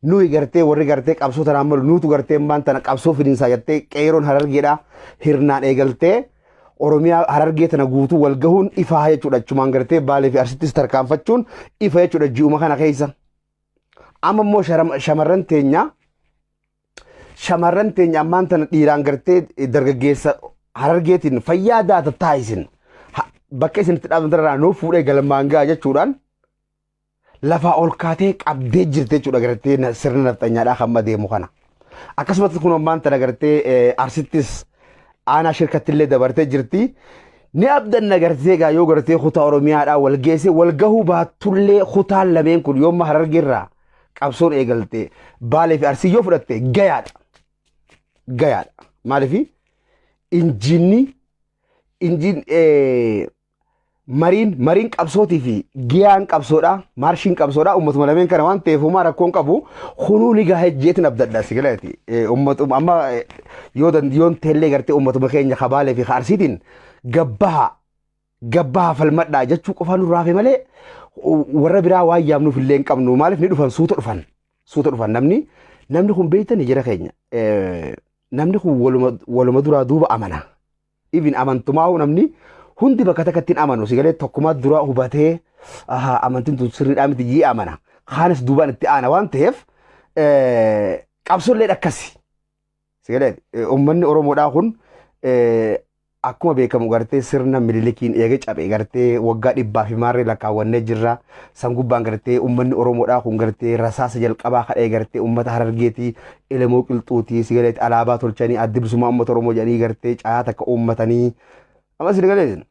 Nuyi gartee warri gartee qabsoo tanaan malu nuutu gartee maan tana qabsoo fidinsaa jettee qeeroon Harargeedha hirnaan eegaltee Oromiyaa Harargee tana guutuu wal gahuun ifaa jechuudha. Achumaan gartee Baalee fi Arsittis tarkaanfachuun ifa jechuudha ji'uma kana keessa. Amma immoo shamarran teenya shamarran teenya ammaan tana dhiiraan gartee dargaggeessa Harargeetiin fayyaa daata taa'isin bakka isin itti dhaabdan irraa nuuf fuudhee galmaan ga'a jechuudhaan lafaa ol kaatee qabdee jirti jechuudha gartee sirna nafxanyaadhaa kan deemu kana. Akkasumas kun ammaan tana gartee Arsittis aanaa shirkatti illee dabartee jirti. Ni abdanna gartee egaa yoo gartee kutaa Oromiyaadhaa wal geesse wal gahuu baattullee kutaan lameen kun yoomma Harargeerraa qabsoon eegalte Baalee fi Arsii yoo fudhatte gayaadha. Gayaadha. Maaliif injiinni injiin mariin mariin qabsootii fi giyaan qabsoodha maarshiin qabsoodha ummatuma lameen kana waan ta'eef homaa rakkoon qabu kunuu ni gaha jeetin abdadha si galaati ummatuma amma yoo yoon teellee gartee ummatuma keenya kabaalee fi kaarsiitiin gabbaha gabbaha falmadhaa jechuu qofaa nurraa hafe malee warra biraa waan yaamnuuf illee hin qabnu maaliif ni dhufan suuta dhufan suuta dhufan namni namni kun beektani jira keenya namni kun waluma duraa duuba amana. Even amantumaa'uu namni hundi bakka takkatti hin amanu. Si galee tokkumaa duraa hubatee ahaa amantiin tun sirriidhaa miti jee amana. Kaanis duubaan itti aana waan ta'eef qabsoolleen akkasi. Si galee uummanni Oromoodhaa kun akkuma beekamu gartee sirna Minilikiin eega cabe gartee waggaa dhibbaa fi maarree lakkaawwannee jirra. San gubbaan gartee uummanni Oromoodhaa kun gartee rasaasa jalqabaa kadhee gartee uummata Harargeetii Elemoo Qilxuutii si galeetti alaabaa tolchanii addi bilisummaa uummata Oromoo jedhanii gartee caayaa takka uummatanii amma si galeetin.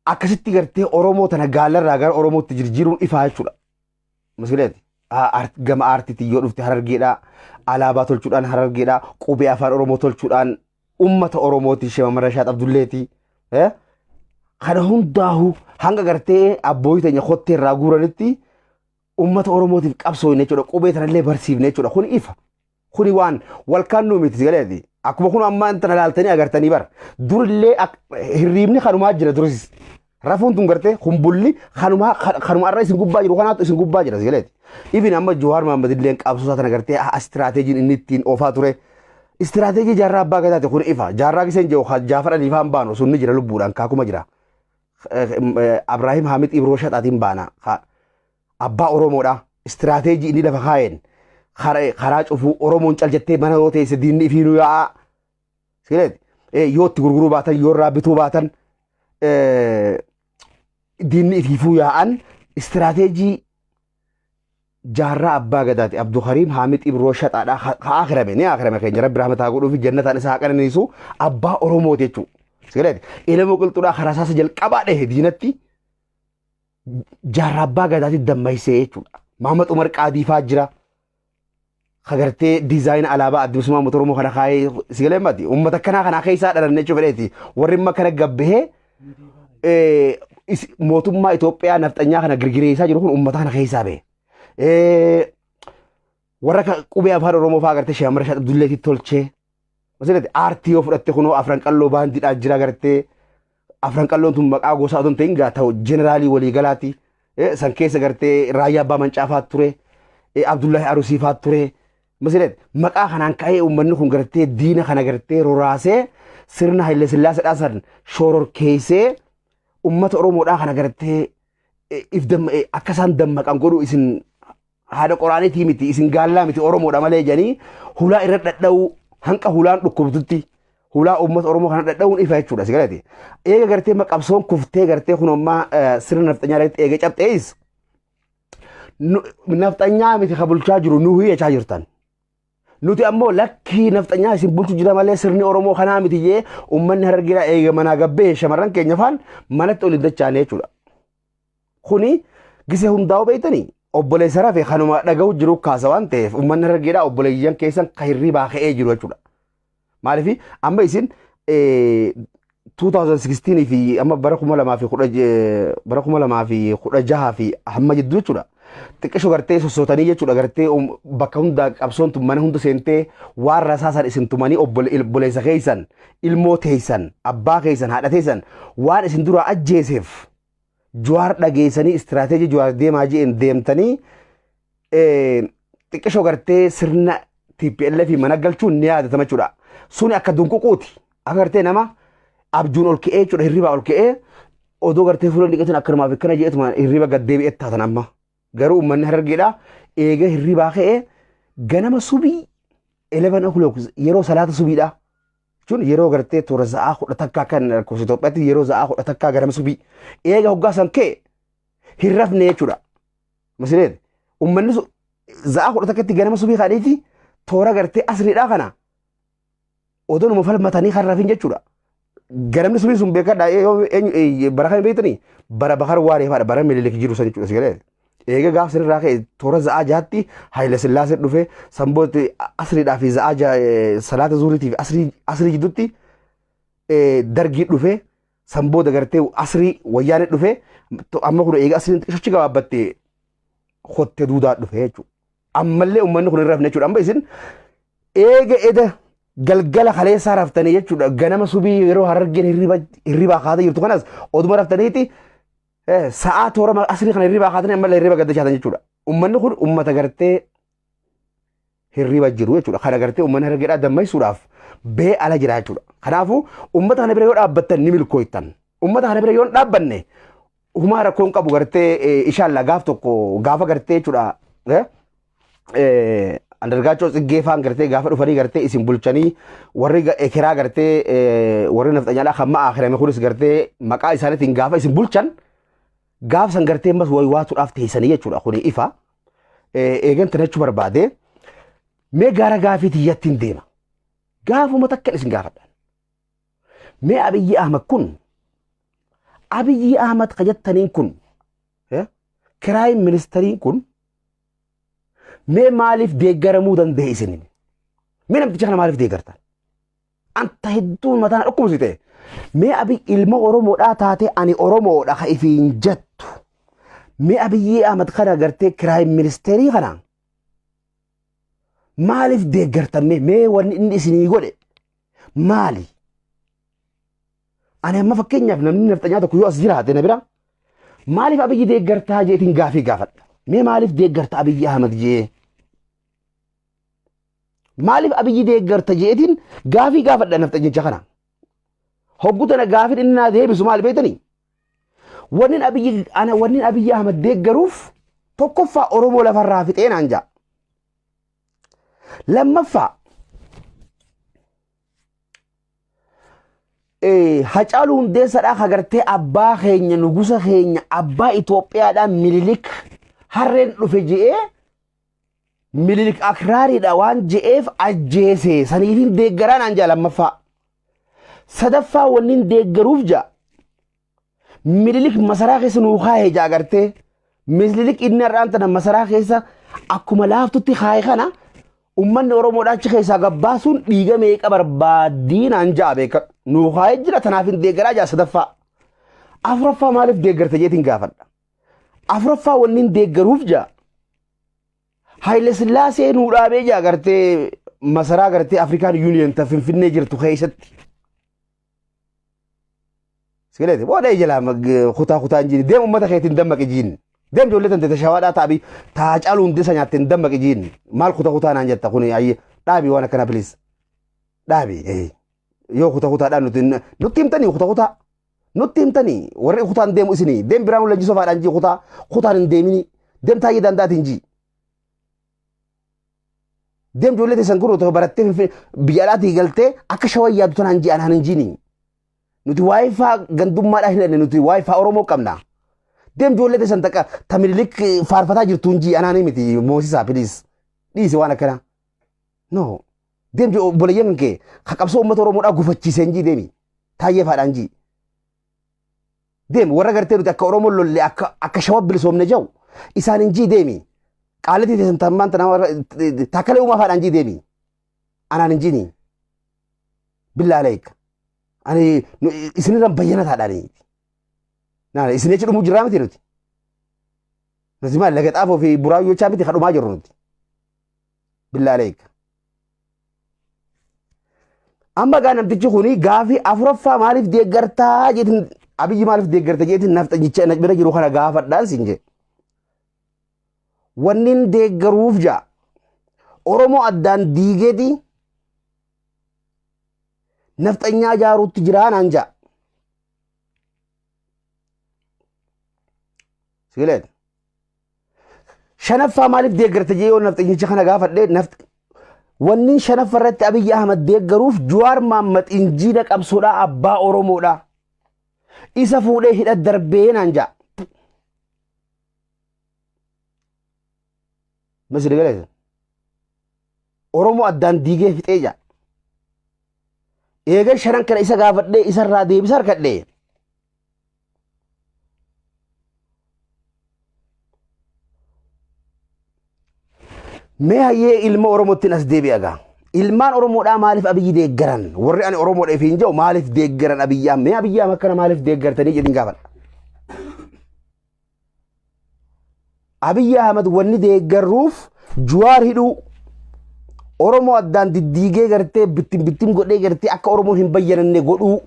Akkasitti gartee Oromoo tana gaalarraa gara Oromootti jijjiiruun ifaa jechuudha. Masileeti. Gama aartiitiin yoo dhufte Harargeedhaa alaabaa tolchuudhaan Harargeedhaa qubee afaan Oromoo tolchuudhaan ummata Oromooti Sheema Rashaad Abdulleeti. Kana hundaa'u hanga gartee abbootii teenya kottee irraa guuranitti ummata Oromootiif qabsooyne jechuudha. Qubee tanallee barsiifne jechuudha. Kun ifa. Kuni waan wal kannuu miti galeeti. Akkuma kun ammaa intala laaltanii agartanii bara. Durillee hirriibni kanumaa jira duris. Rafuun tun gartee kumbulli kanumaa kanuma irra isin gubbaa jiru kanaatu isin gubbaa jira galeeti. Ibin amma Jawaar Mahammad illee qabsoo isaa tana gartee istiraateejiin inni ittiin oofaa ture. Istiraateejii jaarraa abbaa gadaati kun ifa. Jaarraa giseen jiru Jaafar Alii faan baanu sun ni jira lubbuudhaan kaakuma jira. Abrahiim Hamid Ibroo Shaxaatiin baana. Abbaa Oromoodha. Istiraateejii inni lafa kaayeen karaa cufuu Oromoon cal jettee mana yoo teesse diinni ifiinuu yaa'aa. Sileeti yoo itti gurguruu baatan yoo irraa bituu baatan diinni ifiifuu yaa'an istiraateejii jaarraa abbaa gadaati. Abdulkariim Haamid Ibroo Shaxaadha. Haa akirame ni akirame keenya rabbi rahmataa godhuu fi jannataan isaa haa qananiisu abbaa Oromooti jechuudha. Sileeti Elemoo Qilxuudhaa karaa isaas jalqabaa dhahe diinatti. Jaarraa abbaa gadaatti dammaysee jechuudha. Mahammad Umar Qaadii faa jira. Kagartee diizaayina alaabaa adda bilisummaa uummata Oromoo kana kaayee si galee mati. Uummata akkanaa kanaa keessaa dhalanne jechuu fedheeti. Warri imma kana gabbahee mootummaa Itoophiyaa nafxanyaa kana girgireessaa jiru kun uummata kana keessaa bahe. Warra qubee afaan Oromoo faa gartee Sheekh Rashaad Abdulleetti tolchee. Masalatti aartii yoo fudhatte kunoo afran qalloo baandiidhaa jira gartee afran qalloon tun maqaa gosaa otoo hin ta'in gaa ta'u jeneraalii waliigalaati. San keessa gartee raayyaa abbaa mancaafaa ture. Abdullahi Arusiifaa ture. Masalatti maqaa kanaan ka'ee uummanni kun gartee diina kana gartee roraasee sirna Haile Sillaaseedhaa san shororkeessee uummata Oromoodhaa kana gartee if akka isaan dammaqan godhuu isin haadha qoraanitii miti isin gaallaa miti Oromoodha malee jedhanii hulaa irra dhadha'uu hanqa hulaan dhukkubtutti hulaa uummata Oromoo kana dhadha'uun ifa jechuudha si galate. Eega gartee qabsoon kuftee gartee kun ammaa sirna nafxanyaa irratti eega cabxees nafxanyaa miti ka bulchaa jiru nu hiyyachaa jirtan. Nuti ammoo lakkii nafxanyaa isin bulchu jira malee sirni Oromoo kanaa miti jee uummanni Harargeedhaa eega manaa gabbee shamarran keenya faan manatti ol hin dachaane jechuudha. Kuni gisee hundaa'u beektanii obboleessa rafe kanuma dhaga'u jiru kaasa waan ta'eef uummanni Harargeedhaa obboleeyyan keessan ka hirribaa ka'ee jiru jechuudha. Maaliif amma isin 2016 fi amma bara 2010 bara 2016 fi hamma jidduu jechuudha. Xiqqisho gartee sossootanii jechuudha gartee bakka hundaa qabsoon tun mana hunda seentee waan rasaasan isin tumanii obboleessa keessan ilmoo teessan abbaa keessan haadha teessan waan isin duraa ajjeeseef Jawaar dhageessanii istiraateejii Jawaar deemaa je'een deemtanii Xiqqishoo gartee sirna TPLF mana galchuun ni yaadatama jechuudha. Suni akka dunququuti. Akka gartee nama abjuun ol ka'ee jechuudha, hirribaa ol ka'ee odoo gartee fuula dhiqatin akkanumaaf akkana jedhetuma hirriba gad deebi'ee taatan amma. Garuu uummanni Harargeedhaa eega hirribaa ka'ee ganama subii 11 o'clock yeroo salaata subiidha. Jechuun yeroo gartee toora sa'aa 11 kan lakkoofsa Itoophiyaatti yeroo sa'aa 11 ganama subii. Eega hoggaa san ka'e hin rafne jechuudha. Masileet uummanni sa'aa 11tti ganama subii kaaniiti toora gartee asriidhaa kana odoo numa falmatanii kan rafin jechuudha. Ganamni subii sun beekadha, bara kan beektanii bara Bakar Waaree fa'aadha, bara Minilik jiru san jechuudha sigalee. Eega gaaf sanirraa ka'e toora sa'aa 6tti Haayila Sillaasee dhufe, sanbooti asriidhaa fi sa'aa salaata zuuriitii fi asrii jidduutti Dargii dhufe, sanbooda gartee asrii Wayyaanee dhufe, amma kun eega asriin xiqqishochi gabaabbatte kottee duudaa dhufe jechuudha. Ammallee uummanni kun hin rafne jechuudha. Amma isin eega eda galgala kaleessaa raftanii jechuudha. Ganama subii yeroo Harargeen hirribaa kaatee jirtu kanas oduma raftaniiti sa'aa toora asrii kana hirribaa kaatanii ammallee hirriba gadda shaatan jechuudha. Uummanni kun uummata gartee hirriba jiru jechuudha. Kana gartee uummanni Harargeedhaa dammaysuudhaaf bee ala jira jechuudha. Kanaafuu uummata kana bira yoo dhaabbattan ni milkooytan. Uummata kana bira yoo hin dhaabbanne humaa rakkoon qabu gartee ishaalla gaaf tokko gaafa gartee jechuudha. Andargaachoo Tsiggee faan gartee gaafa dhufanii gartee isin bulchanii warri ekeraa gartee warri nafxanyaadhaa kan ma'aa akirame kunis gartee maqaa isaaniitiin gaafa isin bulchan gaaf san gartee ammas wayi waatuudhaaf teessanii jechuudha, kuni ifa. Eegan tana jechuu barbaade, mee gara gaafii tiyyatti hin deema. Gaafuma takkan isin gaafadha. Mee Abiyyi Ahmad kun, Abiyyi Ahmad ka jettaniin kun, prime ministeriin kun mee maaliif deeggaramuu danda'e isinin? Mee namticha kana maaliif deeggartan? Anta hedduu mataan dhukkubsite. Mee Abiy ilma Oromoodhaa taate, ani Oromoodha ka ifiin jettu. Mee Abiyyi Ahmad kana gartee prime ministerii kana maaliif deeggartan? Mee mee wanni inni isinii godhe maali? Ani amma fakkeenyaaf namni nafxanyaa tokko yoo as jiraate na bira maaliif Abiyyi deeggartaa jeetiin gaafii gaafadha. Mee maaliif deeggarta Abiyyi Ahmad jee? Maaliif Abiyyi deeggarta jeetiin gaafii gaafadha nafxanyicha kana. Hoggu tana gaafiin inni naa deebisu maal beektanii? Wannin Abiyyi ana wannin Abiyyi Ahmad deeggaruuf tokkoffaa Oromoo lafarraa fixee naan ja'a. Lammaffaa Hacaaluu Hundeessaadhaa kagartee abbaa keenya, nugusa keenya, abbaa Itoophiyaadhaa Minilik harreen dhufe je'ee, Minilik akraariidha waan je'eef ajjeese, saniifin deeggaraa naan ja'a lammaffaa. Sadaffaa wannin deeggaruuf ja'a. Minilik masaraa keessa nuu kaa'e ja'a gartee. Minilik inni har'aan tana masaraa keessa akkuma laaftutti kaa'e kana ummanni Oromoodhaa achi keessaa gabbaasuun dhiiga meeqa barbaaddii naan ja'a beeka. Nuu kaa'ee jira, tanaaf hin deeggaraa ja'a sadaffaa. Afuraffaa maaliif deeggarta jeetiin gaafadha. Afuraffaa wanni hin deeggaruuf ja'a. Haayile Sillaasee nuu dhaabee ja'a gartee masaraa gartee African Union ta Finfinnee jirtu keessatti. Sigileeti booda jalaa kutaa kutaa hin jiini, deem uummata keetiin dammaqi jiin. Deem ijoollee tante shawaadhaa taabii taacaaluu hundi isa nyaatte hin dammaqi jiin. Maal kutaa kutaa naan jetta? Kuni ayyee dhaabii waan akkana, please. Dhaabii yoo kutaa kutaadhaan nuti nutti himtanii, kutaa kutaa nutti himtanii, warri kutaan deemu isinii deem biraan leenjisoo faadhaan jii, kutaa kutaan hin deemini, deem taa'ee danda'atiin jii. Deem ijoollee teessan kun otoo barattee biyya alaatii galtee akka shawaa yaaddu tanaan ji'an han hin jiini. Nuti waayifaa gandummaadhaa hin hidhanne, nuti waayifaa Oromoo qabna. Deem ijoollee teessan takka ta Minilik faarfataa jirtu hin jii, anaanii miti moosisaa, please. Dhiisi waan akkanaa. No. Deem obboleeyyan kan kee ka qabsoo uummata Oromoodhaa gufachiisee hin jii, deemi. Taayyee faadhaan jii. Deemi warra gartee nuti akka Oromoo lolle akka shawa bilisoomne jau isaan hin jii deemi. Qaalitii teessan tammaan tana warra taakkalee uumaa faadhaan jii deemi. Anaan hin jiini. Billaa aleek. Ani isinirra bayyanataadhaani. Naan isin achi dhumuu jirraa miti nuti. Nuti maal laga xaafoo fi buraayyoo chaa miti kadhumaa jirru nuti. Billaa aleek. Amma gaa namtichi kuni gaafii afuraffaa maaliif deeggartaa jeetiin, Abiyyi maaliif deeggarta jeetiin nafxanyicha na bira jiru kana gaafadhaan siin jedhe. Wannin deeggaruuf ja'a. Oromoo addaan diigeeti nafxanyaa ijaaruutti jiraa naan ja'a. Sigileet. Shanaffaa maaliif deeggarta jee yoo nafxanyicha kana gaafadhe wanni shanaffa irratti Abiyyi Ahmad deeggaruuf Jawaar Mahammad injiina qabsoodhaa abbaa Oromoodha. Isa fuudhee hidha darbee naan ja'a. Masiri galeessa. Oromoo addaan diigee fixee ja'a. Eega shanan kana isa gaafadhee isarraa deebisa harkadhee. Mee hayyee ilma Oromootti as deebi'a gaa. Ilmaan Oromoodhaa maaliif Abiyyi deeggaran? Warri ani Oromoodha ifiin jedhu maaliif deeggaran Abiyyi Ahmad? Mee Abiyyi Ahmad kana maaliif deeggartanii jedhin gaafadha. Abiyyi Ahmad wanni deeggarruuf Juwaar hidhuu Oromoo addaan diddiigee gartee bittim bittim godhee gartee akka Oromoon hin bayyananne godhuu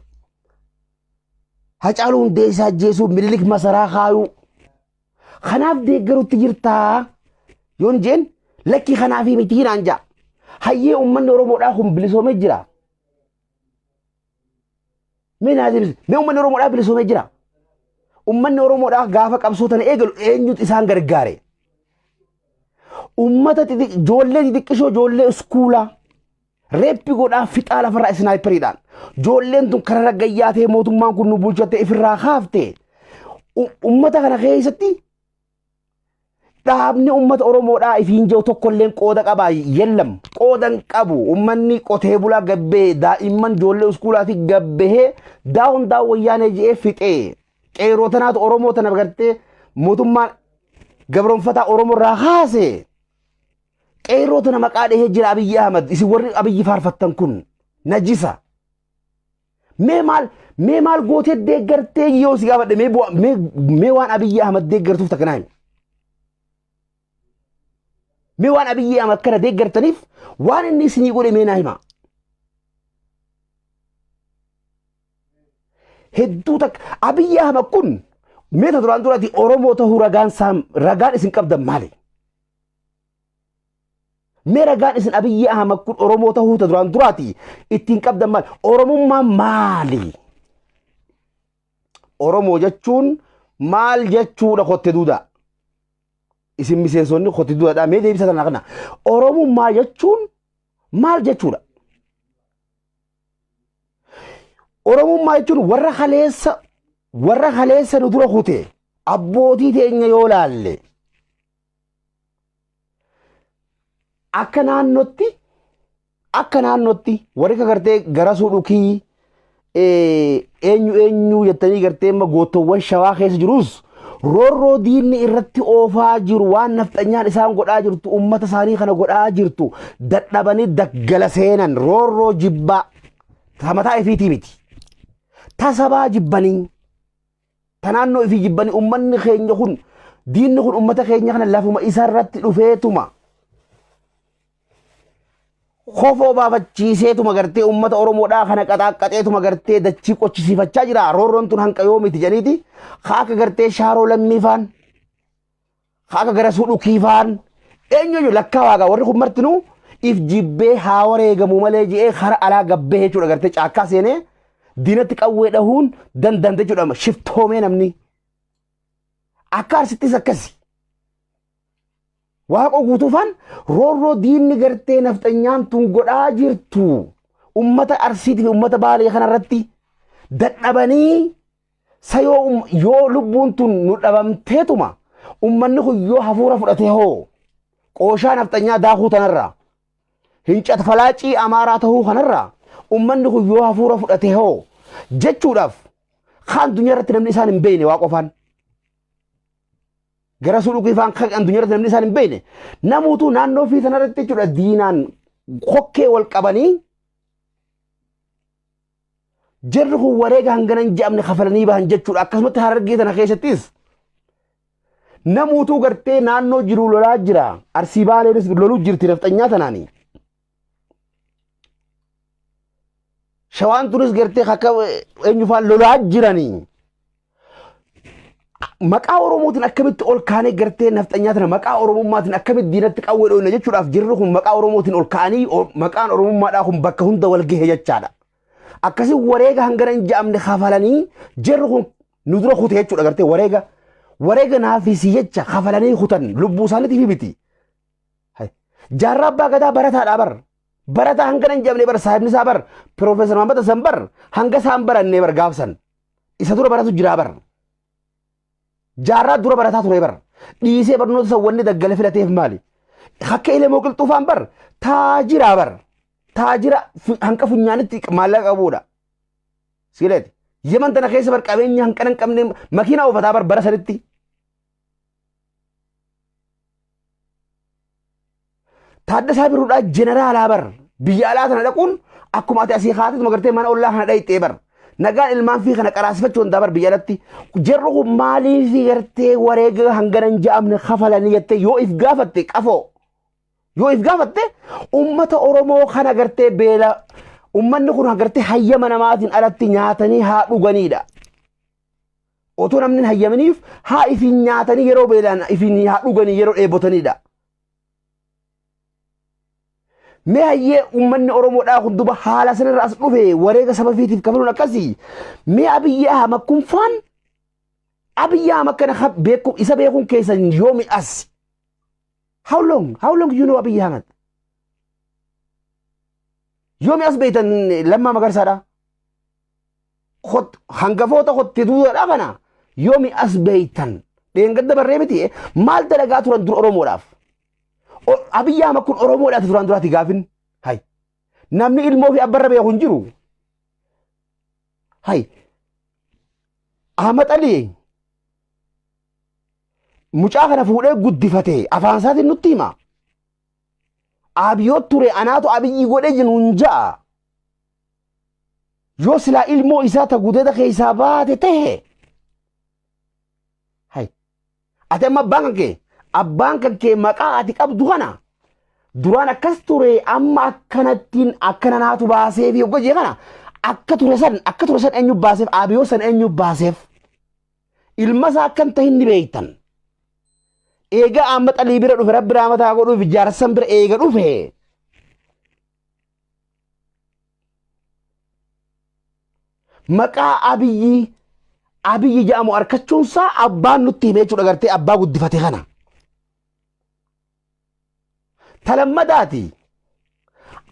Hacaaluu Hundeessaa ajjeesuu Minilik masaraa kaayuu kanaaf deeggarutti jirtaa yoon jeen lakkii kanaafii mitii naan ja'a. Hayyee uummanni Oromoodhaa kun bilisoomee jira. Mee naa deebisi. Mee uummanni Oromoodhaa bilisoomee jira. Uummanni Oromoodhaa gaafa qabsoo tana eegalu eenyutu isaan gargaare? Uummata ijoollee xixiqqishoo ijoollee iskuulaa reeppi godhaa fixaa lafarraa isnaayiperiidhaan. Ijoolleen tun kararra gayyaatee mootummaan kun nu bulchattee ifirraa kaaftee uummata kana keessatti Dhaabni uummata Oromoodhaa ifiin jiru tokkolleen qooda qabaa yellam qooda hin qabu uummanni qotee bulaa gabbee daa'imman ijoollee iskuulaati gabbehee daawun daawun wayyaanee je'ee fixee qeerroo tanaatu Oromoo tana gartee mootummaan gabroonfataa Oromoo irraa kaase qeerroo tana maqaa dhahee jira Abiyyi Ahmad isin warri Abiyyi faarfattan kun najisa. Mee maal mee maal gootee deeggartee yoo si gaafadhe mee bu'a mee mee waan Abiyyi Ahmad deeggartuuf takka naa himi. Mee waan Abiyyi Ahmad kana deeggartaniif waan inni isinii godhe mee naa hima. Hedduu takka Abiyyi Ahmad kun mee ta duraan duraati Oromoo ta'uu ragaan isaa ragaan isin qabdan maali? Mee ragaan isin Abiyyi Ahmad kun Oromoo ta'uu ta duraan duraati ittiin qabdan maali? Oromummaan maali? Oromoo jechuun maal jechuudha kotte duudaa? Isin miseensonni kotte duudaadha. Mee deebisa tana kana. Oromummaa jechuun maal jechuudha? Oromummaa jechuun warra kaleessa nu dura kute abbootii teenya yoo laalle akka naannootti warri ka gartee garasuu dhukii eenyu eenyu jettanii gartee amma gootowwan shawaa keessa jirus roorroo diinni irratti oofaa jiru waan nafxanyaan isaan godhaa jirtu ummata isaanii kana godhaa jirtu dadhabanii daggala seenan roorroo jibbaa ta mataa ifiitii miti ta sabaa jibbanii ta naannoo ifii jibbanii ummanni keenya kun diinni kun ummata keenya kana lafuma isarratti dhufeetuma kofoo baafachiiseetuma gartee ummata Oromoodhaa kana qaxaaqqaxeetuma gartee dachii qochisiifachaa jira. Roorroon tun hanqa yoo miti jedhaniiti akka gartee shaaroo lammii faan akka gara sudhukii faan eenyu lakkaa waagaa warri kun martinuu if jibbee haa wareegamu malee je'ee kara alaa gabbee jechuudha gartee caakkaa seenee diinatti qawwee dhahuun dandante jechuudha shiftoomee namni. Akka arsittis akkasi. Waaqoo guutuufaan roorroo diinni gartee nafxanyaan tun godhaa jirtu ummata arsiitii fi ummata baalee kanarratti dadhabanii sa yoo lubbuun tun nu dhabamteetuma ummanni kun yoo hafuura fudhate hoo qooshaa nafxanyaa daakuu tanarraa hincat falaacii amaaraa tahuu kanarraa ummanni kun yoo hafuura fudhate hoo jechuudhaaf kaan addunyaa irratti namni isaan hin beekne waa qofaan. Gara suudhukii faan kan addunyaa irratti namni isaan hin beekne namuutu naannoo fi sanarratti jechuudha diinaan kokkee wal qabanii jarri kun wareega hangana hin je'amne kafalanii bahan jechuudha. Akkasumatti harargee tana keessattis namuutuu gartee naannoo jiru lolaa jira. Arsii baaleenis loluu jirti nafxanyaa tanaanii. Shawaan tunis gartee akka eenyufaan lolaa jiranii. Maqaa Oromootiin akkamitti ol kaanee gartee nafxanyaa tana maqaa Oromummaatiin akkamitti diinatti qawwee dhoofne jechuudhaaf jirri kun maqaa Oromootiin ol kaanii maqaan Oromummaadhaa kun bakka hunda wal gahe jechaadha. Akkasii wareega hangana hin ja'amne kafalanii jirri kun nu dura kute jechuudha gartee wareega naafisii jecha kafalanii kutan lubbuu isaaniitiif miti. Jaarraa abbaa gadaa barataadhaa bar. Barataa hangana hin ja'amne bar saahibni isaa bar Piroofeesar Mahammad Hasan bar hanga isaan barannee bar gaafsan. Isa dura baratu jiraa bar. Jaarraa dura barataa ture bar. Dhiisee barnoota isa wanni daggala filateef maali? Akka Elemoo Qilxuufaan bar taajiraa bar. Taajira hanqa funyaanitti maallaqa qabuudha. Sileeti. Yeman tana keessa bar qabeenya hanqina hin qabne makiinaa oofataa bar bara sanitti. Taaddasaa Birruudhaa jeneraalaa bar biyya alaa tana dhaquun akkuma ati asii kaateetuma gartee mana ollaa kana dhayxee bar. Nagaan ilmaan fi kana qaraasifachuu danda'a bar biyya alatti. Jarri kun maaliif gartee wareega hangana hin ja'amne kafalanii jettee yoo if gaafatte qafoo. Yoo if gaafatte ummata Oromoo kana gartee beela ummanni kun gartee hayyama namaatiin alatti nyaatanii haa dhuganiidha. Otoo namni hin hayyaminiif haa ifiin nyaatanii yeroo beelaan ifiin haa dhuganii yeroo dheebotaniidha. Mee hayyee uummanni Oromoodhaa kun duba haala sanarra as dhufe wareega saba fiitiif kafaluun akkasii. Mee Abiyyi Ahmad kun faan Abiyyi Ahmad kana beeku isa beekuun keessan yoomi as. How long? How long you know Abiyyi Ahmad? Yoomi as beektan Lammaa Magarsaadha? Hangafoota kotte duudhaa kana yoomi as beektan dheengadda barree miti maal dalagaa turan dur Oromoodhaaf. Abiyyi Ahmad kun Oromoodhaaf duraan duraati gaafin. Hay. Namni ilmoo fi abbarra beeku hin jiru. Hay. Ahmad Ali mucaa kana fuudhee guddifate afaan isaatiin nutti hima. Abiyoot ture anaatu Abiyyi godhe jennu hin ja'a. Yoo silaa ilmoo isaa ta gudeeda keessaa baate tahe. Hay. Ati amma abbaan kan kee maqaa ati qabdu kana duraan akkas ture amma akkanattiin akkana naatu baasee fi hogga jee kana akka ture san eenyu baaseef? Abiyoo san eenyu baaseef? Ilma isaa akkan tahin ni beektan. Eega amma xalii bira dhufe, rabbi raamataa godhuuf jaarsan bira eega dhufe. Maqaa Abiyyi jedhamu arkachuunsaa abbaan nutti himee jechuudha gartee abbaa guddifate kana. Talammadaati.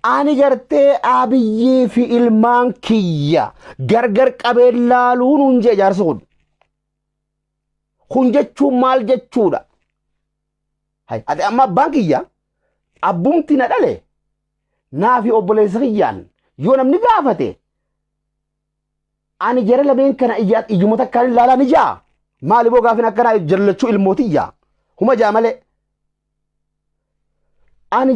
Ani gartee Abiyyii fi ilmaan kiyya gargar qabee laaluu nuun jee jaarsi kun. Kun jechuun maal jechuudha? Hay, ati amma abbaan kiyya abbumti na dhale naa fi obboleessa kiyyaan yoo namni gaafate ani jara lameen kana ijuma takkaan ilaalaa ni jaa. Maali boo gaafin akkanaa jallachuu ilmootiyya. Huma jaa malee. Ani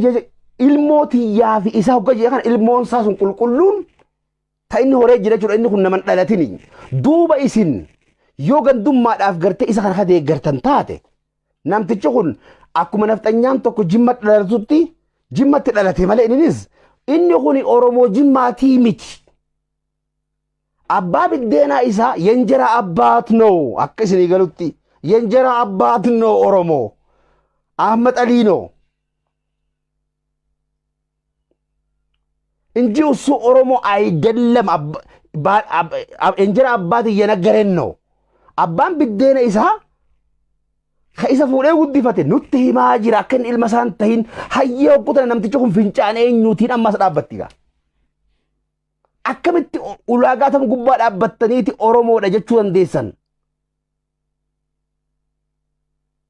ilmoo tiyyaa fi isaa hogga jee kana ilmoon isaa sun qulqulluun ta inni horee jira jechuudha, inni kun naman dhalatini. Duuba isin yoo gandummaadhaaf gartee isa kana deeggartan taate namtichi kun akkuma nafxanyaan tokko Jimma dhalatutti Jimmatti dhalate malee innis inni kun Oromoo Jimmaatii miti. Abbaa biddeenaa isaa የእንጀራ አባት ነው akka isinii galutti የእንጀራ አባት ነው Oromoo Ahmad Alii ነው እንጂ እሱ ኦሮሞ አይደለም። እንጀራ አባት እየነገረን ነው። Abbaan biddeena isaa ka isa fuudhee guddifate nutti himaa jira akka inni ilma isaan tahin. Hayyee, hoggutana namtichi kun fincaan eenyuutiin ammas dhaabbatti gaa? Akkamitti ulaagaa tam gubbaa dhaabbattaniiti Oromoodha jechuu dandeessan?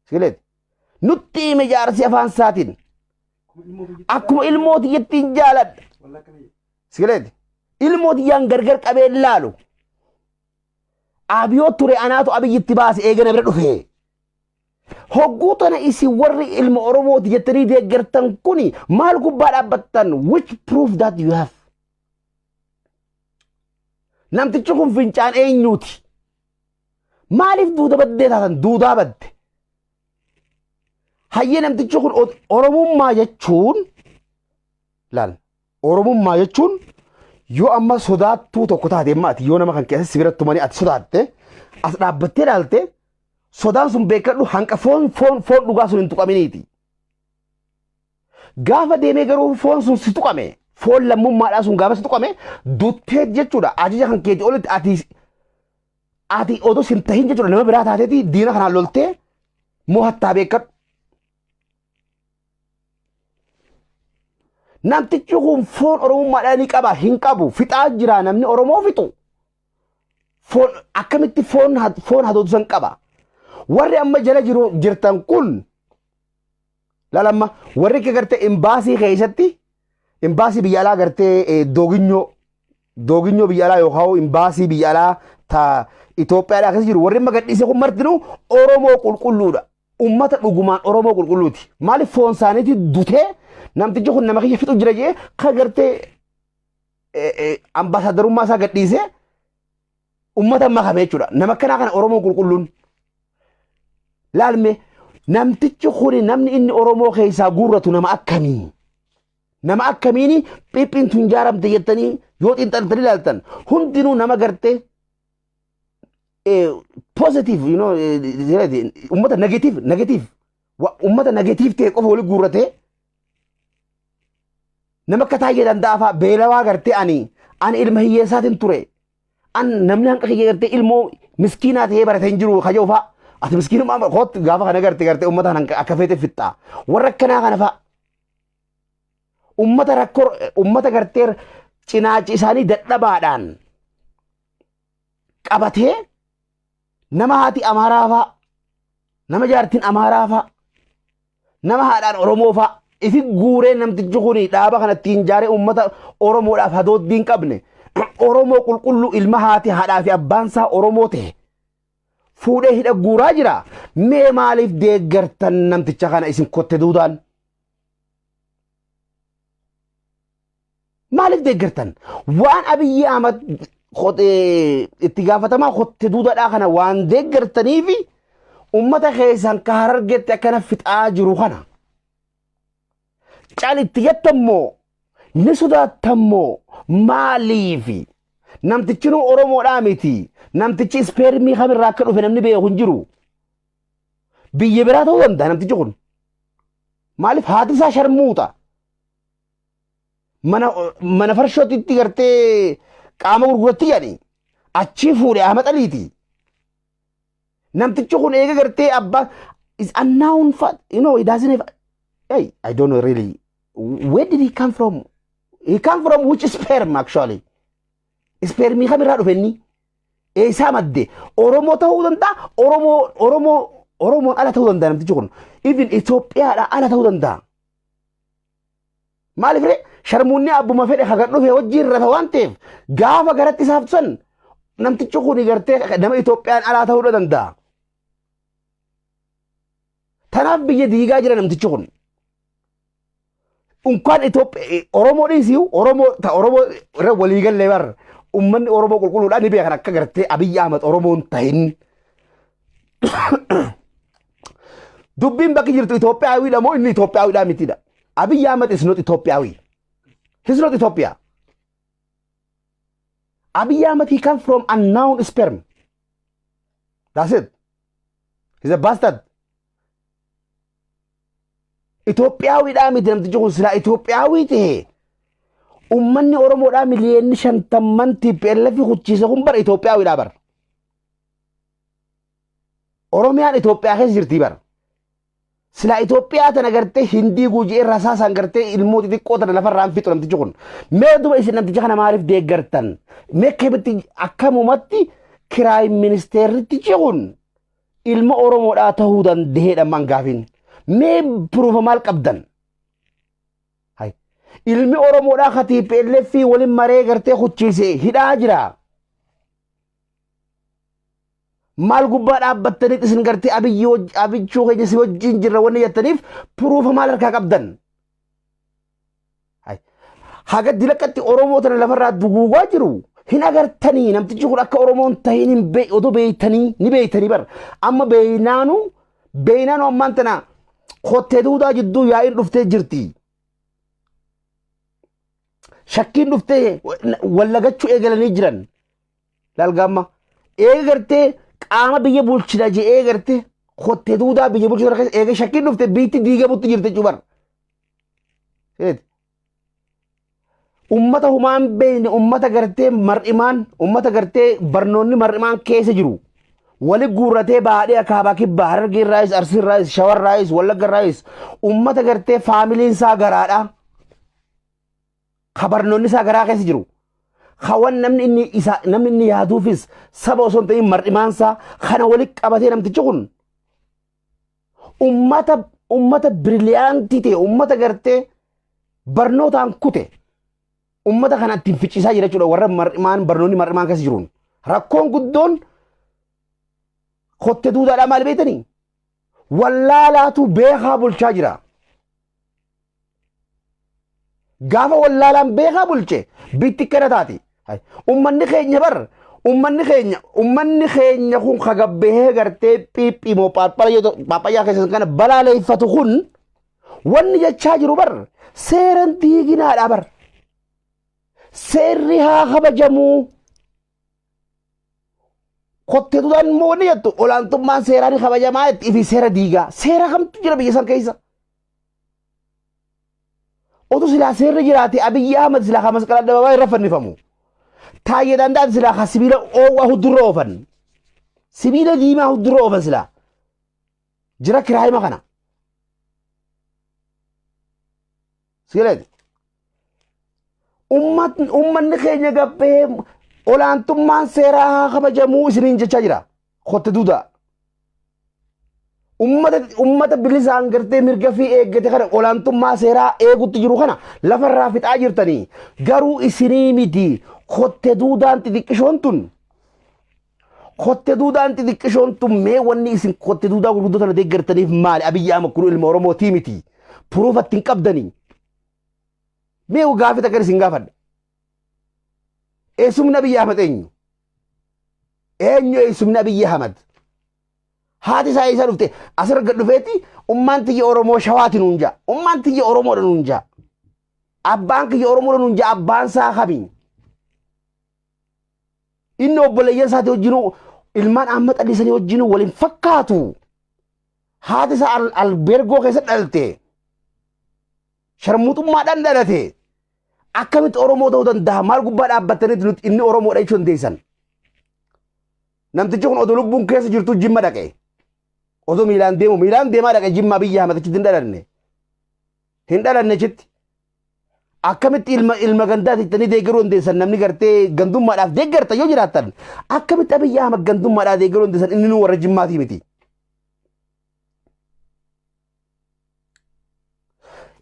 Sigileeti. Nutti hime jaarsi afaan isaatiin. Akkuma ilmoo tiyyattiin jaaladha. Sigileeti. Ilmoo tiyyaan gargar qabee laalu. Abiyoo ture anaatu Abiyyitti baase eegana bira dhufe. Hogguu tana isin warri ilma Oromooti jettanii deeggartan kuni maal gubbaa dhaabbattan? Which proof that you have? Namtichi kun fincaan eenyuuti? Maaliif duuda baddee taatan duudaa badde? Hayyee, namtichi kun Oromummaa jechuun laal, Oromummaa jechuun yoo amma sodaattuu tokko taate amma ati yoo nama kan keessa si bira tumanii ati sodaatte as dhaabbattee ilaalte. Sodaan sun beekadhu hanqa foon dhugaa sun hin tuqaminiiti. Gaafa deemee garuu foon sun si tuqame, foon lammummaadhaa sun gaafa si tuqame duttee jechuudha. Ajaja kan keetii olitti ati odoo sin tahin jechuudha, nama biraa taateeti diina kanaan loltee mo'attaa, beekadhu. Namtichi kun foon Oromummaadhaa ni qaba hin qabu, fixaa jira. Namni Oromoo fixu foon akkamitti foon hadootu san qaba? Warri amma jala jiru jirtan kun lalamma, warri akka gartee imbaasii keessatti, imbaasii biyya alaa gartee dooginyoo biyya alaa yookaan imbaasii biyya alaa ta Itoophiyaadhaa keessa jiru, warri amma gadhiise kun martinuu Oromoo qulqulluudha. Ummata dhugumaan Oromoo qulqulluuti. Maaliif? Foon isaaniitti dutee namtichi kun nama kiyya fixu jira jee kan gartee ambaasadarummaa isaa gadhiisee ummata makame jechuudha. Nama akkanaa kana Oromoo qulqulluun. Laalme, namtichi kuni namni inni Oromoo keessaa guurratu nama akkamii? Nama akkamiini phiphiin tun jaaramte jettanii yoo xiinxaltanii ilaaltan, hundinuu nama gartee positive, ummata negative, ummata negative ta'e qofa wali guurratee, nama akka Taayyee Danda'a fa'a beelawaa gartee ani ilma hiyyeessaatiin ture, an namni hanqa kiyya gartee ilmoo miskiinaa ta'ee baratee hin jiru kajoo fa'a, ati miskiinummaa kootti gaafa kana gartee ummata kana akka feete fixxaa. Warra akkanaa kana fa'a, ummata rakkoo, ummata gartee cinaachi isaanii dadhabaadhaan qabatee, nama haati Amaaraa fa'a, nama jaartiin Amaaraa fa'a, nama haadhaan Oromoo fa'a ifi guuree, namtichi kun dhaaba kana ittiin jaaree uummata Oromoodhaaf hadooddii hin qabne, Oromoo qulqulluu, ilma haati haadhaa fi abbaan isaa Oromoo ta'e fuudhee hidha guuraa jira. Mee maaliif deeggartan namticha kana isin kotte duudaan? Maaliif deeggartan? Waan Abiyyi Ahmad itti gaafatamaa kotte duudadhaa kana waan deeggartaniifi ummata keessan ka Harargeetti akkana fixaa jiru kana. Cal itti jettammoo ni sodaattammoo maaliifi? Namtichinuu Oromoodhaa miti. Namtichi spermii kamirraa akka dhufe namni beeku hin jiru. Biyya biraa ta'uu danda'a namtichi kun. Maaliif? Haati isaa sharmuuxa. Mana farshootitti gartee qaama gurguratti jedhani. Achii fuudhe Ahmad Aliiti. Namtichi kun eega gartee abbaa is unknown fact, he doesn't have, hey, I don't know really where did he come from. He come from which sperm actually? Spermii kamirraa dhufe inni? Eessaa madde? Oromoo ta'uu danda'a, Oromoo Oromoon ala ta'uu danda'a namtichi kun. Even Itoophiyaadhaa ala ta'uu danda'a. Maaliif ree? Sharmuunni abbuma fedhe haga dhufe wajjin rafa waan ta'eef, gaafa garatti isaaf san namtichi kun gartee nama Itoophiyaan alaa ta'uu danda'a. Tanaaf biyya diigaa jira namtichi kun. Unkaan Itoophiyaa Oromoo dhiisiyu, Oromoo ta Oromoo irra waliigallee bar, ummanni Oromoo qulqulluudhaan ni beekan akka gartee Abiyyi Ahmad Oromoon tahin. Dubbiin bakki jirtu Itoophiyaawiidha moo inni Itoophiyaawiidhaa mitidha? Abiyyi Ahmad is not Itoophiyaawi. He's not Ethiopia. Abiy Ahmed, he come from unknown sperm. That's it. He's a bastard. Itoophiyaawiidhaa miti namtichi kun. Silaa Itoophiyaawii ta'e, ummanni Oromoodhaa miliyoonni 50 TPLF kuchiise kun bara Itoophiyaawiidhaa bara. Oromiyaan Itoophiyaa keessa jirti bara. Silaa Itoophiyaa tana gartee Hindii guujii irraa saasaan gartee ilmoo xixiqqoo tana lafarraan fixu namtichi kun. Mee duba isin namticha kana maaliif deeggartan? Mee akkamitti, akkamumatti prime ministerrittichi kun ilma Oromoodhaa ta'uu danda'eedha man gaafin? Mee proofa maal qabdan? Hai. Ilmi Oromoodhaa ka TPLF waliin maree gartee kuchiise hidhaa jira. Maal gubbaa dhaabbattanii isin gartee Abiyyi abichuu keenya si wajjin jirra wanni jettaniif proofa maal harkaa qabdan? Hai. Haga dilaqqatti Oromoo tana lafarraa duguugaa jiru hin agartanii, namtichi kun akka Oromoon tahin hin odoo beeytanii, ni beeytanii bar. Amma beeynaanu ammaan tana kottee duudaa jidduu yaa'iin dhuftee jirti. Shakkiin dhuftee wallagachuu eegalanii jiran. Laalgaamma. Eega gartee Qaama biyya bulchina je'ee garte kottee duudaa biyya bulchina keessa eega shakkiin dhufte biitti diigamutti jirti jechuu bara. Ummata humaan beekne, ummata gartee mar'imaan, ummata gartee barnoonni mar'imaan keessa jiru wali guurratee baadhee akaabaa kibbaa, Harargee irraayis, Arsii irraayis, Shawar irraayis, Wallagga irraayis, ummata gartee faamiliin isaa garaadha. Ka barnoonni isaa garaa keessa jiru. Ka wan namni inni isa namni inni yaaduufis saba osoo hin ta'in mar'imaan isaa kana wali qabatee, namtichi kun ummata brilliant ta'e, ummata gartee barnootaan kute, ummata kana ittiin ficcisaa jira jechuudha warra mar'imaan barnoonni mar'imaan keessa jiruun. Rakkoon guddoon kotte duudaadhaa maal beektanii? Wallaalaatu beekaa bulchaa jira. Gaafa wallaalaan beekaa bulche bitti akkana taati. Ummanni keenya bar, ummanni keenya kun kagabbahee gartee phiiphii moo paappaayyaa keessa kana balaaleeffatu kun wanni jechaa jiru bar seeran diiginaadha bar. Seerri haa kabajamuu. Kottee duudaan immoo wanni jettu olaantummaan seeraa ni kabajamaa itti fi seera diigaa. Seera kamtu jira biyya san keessa? Otu silaa seerri jiraate, Abiyyi Ahmad silaa ka masqala addababaa irra fannifamu. Taayyee Danda'an silaa ka sibiila oowwaa huddurra oofan. Sibiila diimaa huddurra oofan silaa. Jira kiraayima kana. Sigileeti. Ummanni keenya gabbee olaantummaan seeraa haa kabajamuu isiniin jechaa jira. Kotte duudaa. Ummata bilisaan gartee mirga fi eeggate kana, olaantummaa seeraa eegutti jiru kana lafarraa fixaa jirtanii, garuu isinii miti. Kotte duudaan xixiqqishoon tun, kotte duudaan xixiqqishoon tun, mee wanni isin kotte duudaa gurguddoo tana deeggartaniif maali? Abiyyi Ahmad kun ilma Oromootii miti, proof atti hin qabdanii. Mee gaafii takka isin gaafadha. Eessumni Abiyyi Ahmad eenyu? Eenyu eessumni Abiyyi Ahmad? Haati isaa eessaa dhufte? Asirra gad dhufeeti ummaan tiyya Oromoo Shawaati nuun ja'a. Ummaan tiyya Oromoodha nuun ja'a. Abbaan kiyya Oromoodha nuun ja'a. Abbaan isaa kami? Inni obboleeyyan isaatii wajjinuu, ilmaan Ahmad Alii sanii wajjinuu waliin fakkaatu. Haati isaa albeergoo keessa dhalte. Sharmuxummaadhaan dhalate. Akkamitti Oromoo ta'uu danda'a? Maal gubbaa dhaabbattanitti nuti inni Oromoodha jechuu dandeessan? Namtichi kun odoo lubbuun keessa jirtu Jimma dhaqe. Odoo miilaan deemu, miilaan deemaa dhaqe Jimma. Biyya Ahmad achitti hin dhalanne. Hin dhalanne achitti. Akkamitti ilma gandaati jettanii deeggaruu dandeessan? Namni gartee gandummaadhaaf deeggarta yoo jiraattan, akkamitti Abiyyi Ahmad gandummaadhaaf deeggaruu dandeessan? Inni nu warra Jimmaatii miti.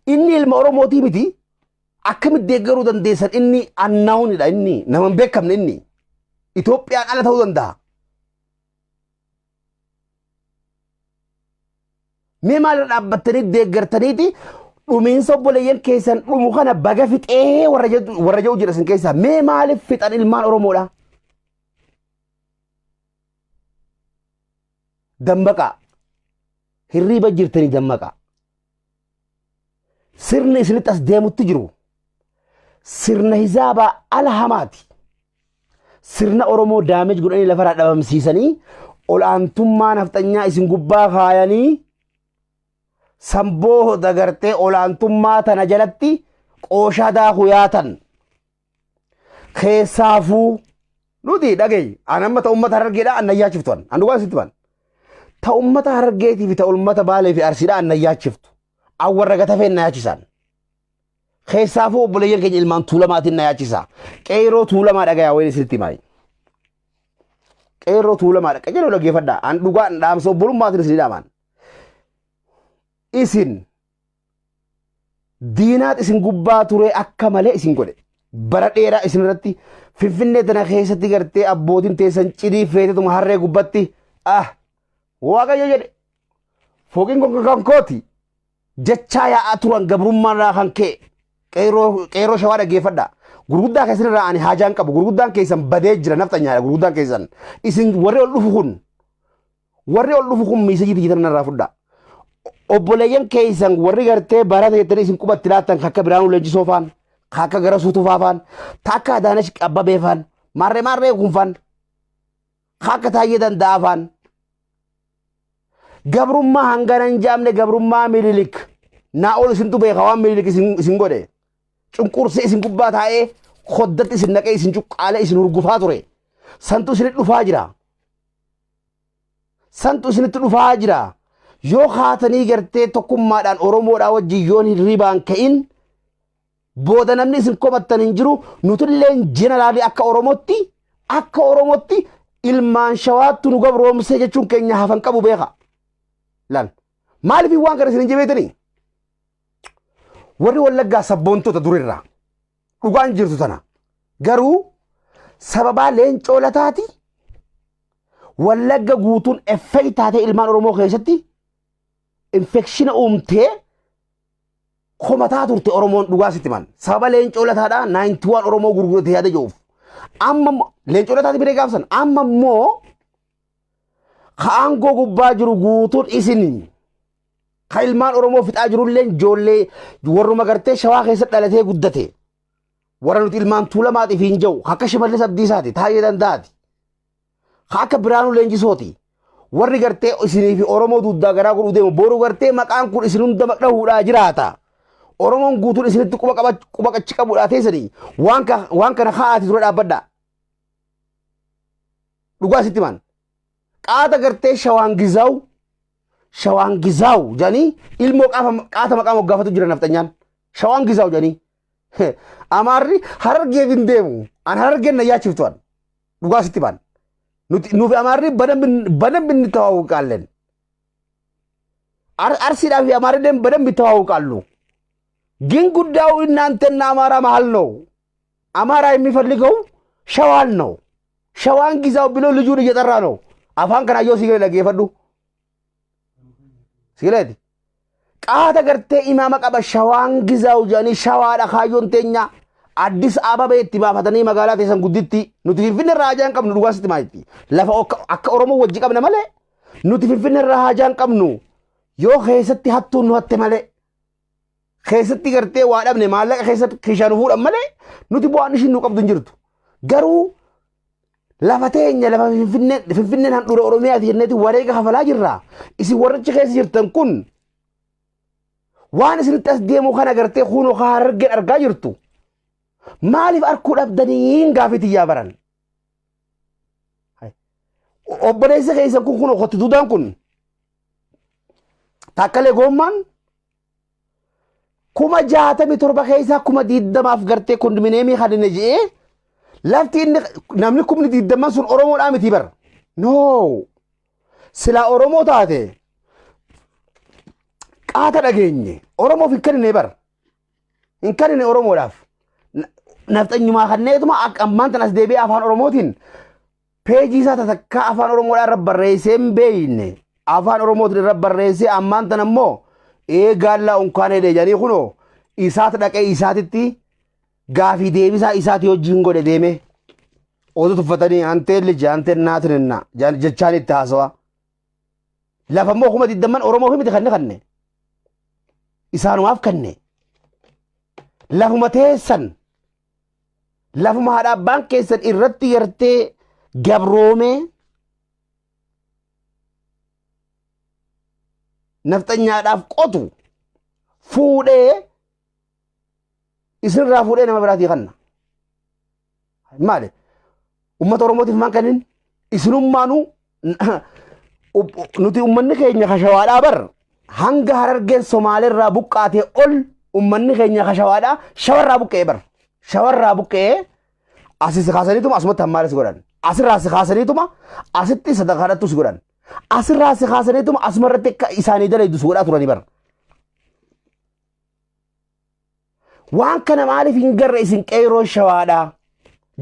Inni ilma Oromootii miti. Akkamitti deeggaruu dandeessan? Inni annaawunidha, inni nama hin beekamne, inni Itoophiyaan ala ta'uu danda'a. Mee maalirra dhaabbattanii deeggartaniiti dhumiinsa obboleeyyan keessan dhumu kana baga fixee warra jedhu jira isin keessaa? Mee maaliif fixan ilmaan Oromoodha? Dammaqaa. Hirriiba jirtanii dammaqaa. Sirni isinitti as deemutti jiru sirna hisaabaa ala hamaati. Sirna Oromoo damage godhanii lafarraa dhabamsiisanii, ol'aantummaa nafxanyaa isin gubbaa kaayanii, samboo dagartee ol'aantummaa tana jalatti qooshaa daakuu yaatan. Keessaafuu nuti dhagayi, an amma ta ummata Harargeedhaa an nayyaachiftu, an dhugaa sitti ban. Ta ummata Harargeetii fi ta ummata Baalee fi Arsiidhaa an nayyaachiftu. An warra gatafeen na yaachisan. Keessaafuu obboleeyyan keenya ilmaan Tuulamaatiin na yaachisa. Qeeroo Tuulamaa dhagayaa, wayin isinitti himaa. Qeerroo Tuulamaa dhaqa jedhu dhaggeeffadhaa. An dhugaan dhaamsa obbolummaatiin isinii dhaamaan. Isin diinaat isin gubbaa ture akka malee isin godhe. Bara dheeraa isin irratti Finfinnee tana keessatti gartee abbootiin teessan cidii feetetuma harree gubbatti, ah, Waaqayyo jedhe, fooqiin kun kan kooti jechaa yaa'aa turan gabrummaarraa kan ka'e. Qeerroo Shawaa dhaggeeffadha. Gurguddaa keessan irraa ani haajaan qabu. Gurguddaan keessan badee jira, nafxanyaadha gurguddaan keessan. Isin warri ol dhufu kun message tiyyitan irraa fudhaa. Obboleeyyan keessan warri gartee barata jettanii isin qubatti laattan, akka Biraanuu Leenjisoo faan, akka Garasuu Tufaa faan, takka Adaanesh Abbabee faan, maarree maarree kun faan. Akka Taayyee Danda'aa faan. Gabrummaa hangana hin jaamne, gabrummaa Mililik. Naa ol isintu beeka waan Mililik isin godhe. Cunqursee isin gubbaa taa'ee, koddatti isin naqee, isin cuqqaalee, isin hurgufaa ture. Santu isinitti dhufaa jira. Santu isinitti dhufaa jira. Yoo kaatanii gartee tokkummaadhaan Oromoodhaa wajjin yoon hirribaan ka'in, booda namni isin komattan hin jiru. Nutilleen jeneraalii akka Oromootti ilmaan Shawaattu nu gabroomsee jechuun keenya hafan qabu beeka. Laal, maaliif waan kana isin hin jabeetanii? Warri Wallaggaa sabboontota durirraa, dhugaan jirtu tana. Garuu sababaa Leencoo Lataati Wallagga guutuun effect taatee ilmaan Oromoo keessatti infection uumtee komataa turte Oromoon, dhugaa sitti man. Sababa Leencoo Lataadhaa 91 Oromoo gurgurate yaada jiruuf. Amma Leencoo Lataati biree gaafsan, amma immoo ka aangoo gubbaa jiru guutuun isin, ka ilmaan Oromoo fixaa jirullee ijoollee warruma gartee Shawaa keessa dhalatee guddate. Warra nuti ilmaan Tuulamaatiif hin jiru, akka Shimallis Abdiisaati, Taayee Danda'aati. Akka Biraanuu Leenjisooti. Warri gartee isinii fi Oromoo dugdaa garaa godhuu deemu, boru gartee maqaan kun isin hunda dhahuudhaa jiraata. Oromoon guutuun isinitti quba qachi qabuudhaa teessanii waan kana kaa'aati dura dhaabbadha. Dhugaa sitti maan. Qaata gartee Shawaan Gizaawu, Shawaan Gizaawu jedhanii ilmoo qaata maqaa moggaafatu jira nafxanyaan. Shawaan Gizaawu jedhanii. Amaarri Harargeef hin deemu. An Harargeen na yaachiftu an. Dhugaa sitti maan. Nuti nuufi Amaarri በደንብ እንተዋውቃለን። አርሲዳ fi አማርሌን በደንብ ይተዋውቃሉ። ግን ጉዳዩ እናንተና አማራ መሀል ነው። አማራ የሚፈልገው ሸዋን ነው። ሸዋን ግዛው ብሎ ልጁን እየጠራ ነው። Afaan kana yoo sigalee dhaggeeffadhu. Sigaleeti. Qaata gartee imaama qaba Shawaan Gizaawu jedhanii, Shawaadha kaayyoon teenya. Addis Ababa itti baafatanii magaalaa teessan gudditti. Nuti Finfinne irraa haajaa hin qabnu, dhugaa sitti maalitti. Lafa akka Oromoo wajji qabna malee nuti Finfinne irraa haajaa hin qabnu. Yoo keessatti hattuun nu hatte malee, keessatti gartee waa dhabne, maallaqa keessatti kishaa nu fuudhan malee, nuti bu'aan ishiin nu qabdu hin jirtu. Garuu lafa teenya, lafa Finfinnee, Finfinneen handhuura Oromiyaati jenneeti wareega kafalaa jirra. Isin warrichi keessa jirtan kun waan isinitti as deemu kana gartee kunoo Harargeen argaa jirtu. Maaliif arkuu dhabdaniin gaafii tiyyaa baran? Obboleessa keessan kun kunoo kotti duudaan kun Taakkalee Goommaan 67,000 keessaa 20,000f gartee kondominiyeemii kanine je'ee, lafti inni namni 20,000 sun Oromoodhaa miti bara. No. Silaa Oromoo taate qaata dhageenye Oromoof hin kennine bara. Hin kennine Oromoodhaaf. Nafxanyumaa kanneetuma akka ammaan tan as deebi'ee afaan Oromootiin peejii isaa takkaa afaan Oromoodhaa irra barreessee hin beekne, afaan Oromootiin irra barreessee, ammaan tan ammoo eegaallaa unkaan hedee jedhanii kunoo isaat dhaqee isaatitti gaafii deebisaa isaati hojiin godhe deeme. Oduu tuffatanii anteen liji anteen naatinenna jechaan itti haasawa. Lafa immoo 20,000 Oromoof miti kanne kanne. Isaanumaaf kanne. Lafuma teessan, lafuma haadha abbaan keessan irratti gartee gabroomee nafxanyaadhaaf qotu fuudhee isinirraa fuudhee nama biraatii kanna. Maali? Uummata Oromootiif maan kennin? Isinummaanuu nuti uummanni keenya kashawaadhaa bar, hanga Harargeen Somaaleerraa buqqaatee ol uummanni keenya kashawaadhaa shawarraa buqqee bar. Shawarraa buqqee asii si kaasaniituma asumatti hammaaris godhan. Asirraa si kaasaniituma asitti sadaqaadhattu si godhan. Asirraa si kaasaniituma asumarratti akka isaanii dalaydu si godhaa turanii bar. Waan kana maaliif hin garre isin qeeroo Shawaadhaa?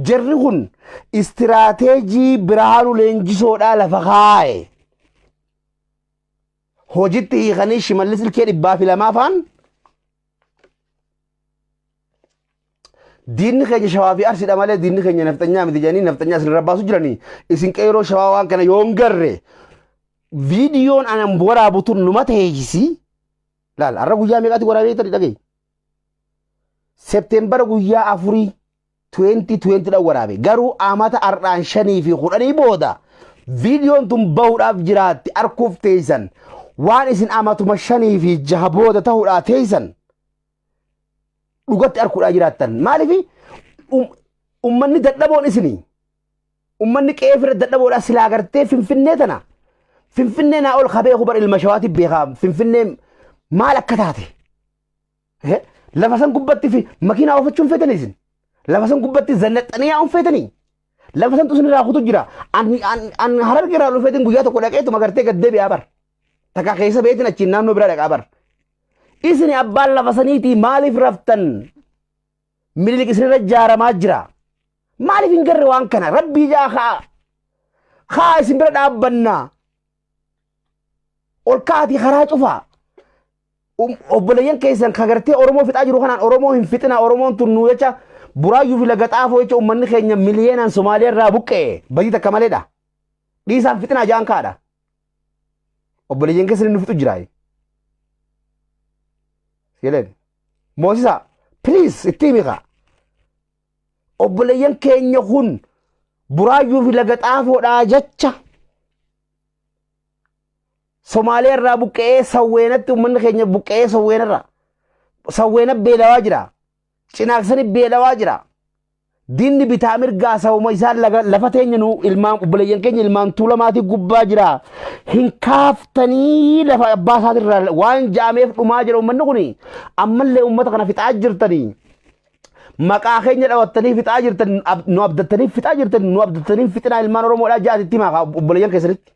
Jarri kun istiraateejii Birhaanuu Leenjisoodhaa lafa kaa'e. Hojitti hiikanii Shimallis ilkee 202 faan diinni keenya Shawaa fi Arsiidha malee diinni keenya nafxanyaa miti jedhanii nafxanyaa isin irra baasu jiranii. Isin qeeroo Shawaa waan kana yoo hin garre, viidiyoon anan waraabu tun numa teessisi. Laal, har'a guyyaa meeqaatti waraabee tadi dhaga'i. Septeembara guyyaa 4 2020 dhaan waraabe. Garuu amata har'aan 5 fi 10 booda Viidiyoon tun bahuudhaaf jiraatti arkuuf teessan waan isin amatuma 5 fi 6 booda ta'uudhaa teessan dhugatti arkuudhaa jiraattan. Maaliif ummanni dadhaboon isinii ummanni qe'ee fira dadhaboodhaa silaa gartee Finfinnee tana, Finfinnee naa ol kabee kubar ilma Shawaati beekaa Finfinnee maal akka taate. Lafa san gubbatti fi makiinaa oofachuun feetanii isin. Lafa san gubbatti zannaxxanii yaa'uun feetanii. Lafa san isin irraa kutu jira. An Hararge irraa dhufeetiin guyyaa tokko dhaqeetuma gartee gad deebi'aa bar. Takka keessa beetiin achiin naannoo biraa dhaqaa bar. Isin abbaan lafa saniitii maaliif raftan? Minilik isinirra jaaramaa jira. Maaliif hin garre waan kana? Rabbii jaa kaa. Kaa isin bira dhaabbannaa. Ol ka'aatii karaa cufaa. Obboleeyyan keessan ka gartee Oromoo fixaa jiru kanaan Oromoo hin fixina. Oromoon tun nuu jecha Buraayyuu fi Laga Xaafoo jecha uummanni keenya miliyeenaan Somaaliyaa irraa buqqee badii takka maleedha. Dhiisaan fixinaa ja'an kaadha. Obboleeyyan keessan nu fixu jira. Sigaleen. Moosisa, please, itti himi kaa. Obboleeyyan keenya kun Buraayyuu fi Laga Xaafoodhaa jecha Somaaliyaa irraa buqqa'ee Sawweenatti uummanni keenya buqqa'ee Sawweenarra. Sawweena beelawaa jira. Cinaaksani beelawaa jira. Diinni bitaa mirgaa sababa isaan lafa teenya nu ilmaan obboleeyyan keenya ilmaan Tuulamaatii gubbaa jira. Hin kaaftanii lafa abbaa isaatirraa waan jaameef dhumaa jira uummanni kuni. Ammallee uummata kana fixaa jirtanii. Maqaa keenya dhawattanii fixaa jirtan, nu abdattanii fixaa jirtan, nu abdattanii fixinaa ilmaan Oromoodhaa jaatitti himaa obboleeyyan keessanitti.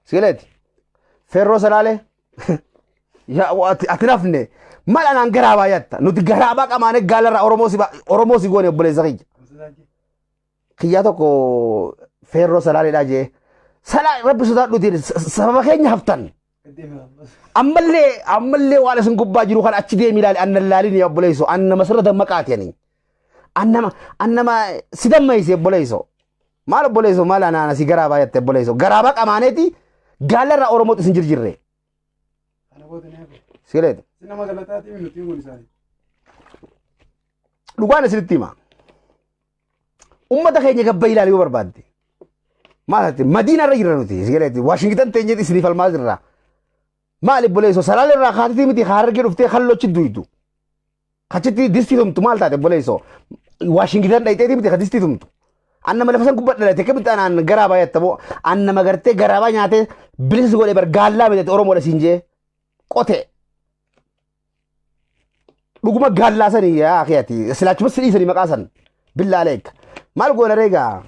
Sileeti. Feerroo Salaalee. Yaa ati nafne mal anaan garaa baay'atta nuti garaa baa qamaane gaalarraa Oromoo si goone obboleessa kiyya. Kiyyaa tokko Feerroo Salaaleedhaa jee. Salaa rabbi sodaadhuutiin sababa keenya haftan. Ammallee waan isin gubbaa jiru kan achi deemi ilaali annan laalin yaa obboleesso annama sirra dammaqaati ani. Annama si dammayse obboleesso. Maal obboleesso, maal anaan asii garaa baay'atte obboleesso, garaa baa qamaaneeti gaalarraa Oromootti isin jirjirre. Kana booda ni hafe. Sileeti. Si nama galataatii nuti kun isaanii. Dhugaan isinitti hima. Ummata keenya gabba ilaali yoo barbaadde. Maal ati Madiina irra jirra nuti sileeti. Waashingtan teenyeeti isiniif falmaa jirra. Maal obboleesso, Salaale irraa kaatitii miti Harargee dhuftee kallochi duydu. Achitti distii tumtu maal taate obboleesso? Waashingtan dhayxeetii miti ka distii tumtu. Annama lafa san gubbaa dhalate kamitti anaan garaa baay'atta moo annama gartee garaa baa nyaatee bilisa si godhee bar gaallaa bitate Oromoodha siin jee qote. Dhuguma gaallaa sanii yaa akhi silaachuma si dhiisanii maqaa san billaa leek. Maal goona reegaa